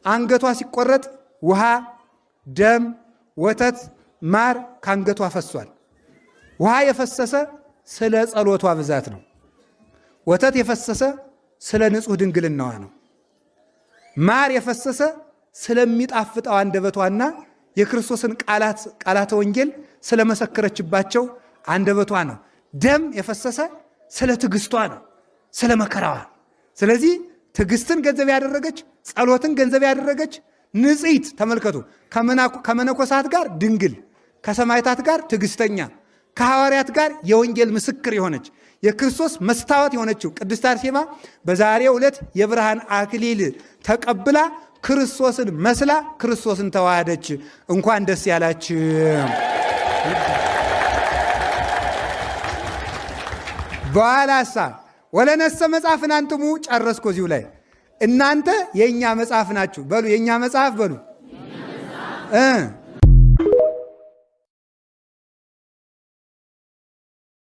አንገቷ ሲቆረጥ ውሃ፣ ደም፣ ወተት፣ ማር ከአንገቷ ፈሷል። ውሃ የፈሰሰ ስለ ጸሎቷ ብዛት ነው። ወተት የፈሰሰ ስለ ንጹሕ ድንግልናዋ ነው። ማር የፈሰሰ ስለሚጣፍጠው አንደበቷና የክርስቶስን ቃላተ ወንጌል ስለመሰከረችባቸው አንደበቷ ነው። ደም የፈሰሰ ስለ ትዕግስቷ ነው፣ ስለ መከራዋ። ስለዚህ ትዕግስትን ገንዘብ ያደረገች፣ ጸሎትን ገንዘብ ያደረገች ንጽሕት፣ ተመልከቱ፣ ከመነኮሳት ጋር ድንግል፣ ከሰማዕታት ጋር ትዕግስተኛ፣ ከሐዋርያት ጋር የወንጌል ምስክር የሆነች፣ የክርስቶስ መስታወት የሆነችው ቅድስት አርሴማ በዛሬው ዕለት የብርሃን አክሊል ተቀብላ ክርስቶስን መስላ ክርስቶስን ተዋህደች። እንኳን ደስ ያላችሁ። በኋላሳ ወለነሰ መጽሐፍን አንትሙ፣ ጨረስኩ እዚሁ ላይ። እናንተ የእኛ መጽሐፍ ናችሁ በሉ፣ የእኛ መጽሐፍ በሉ።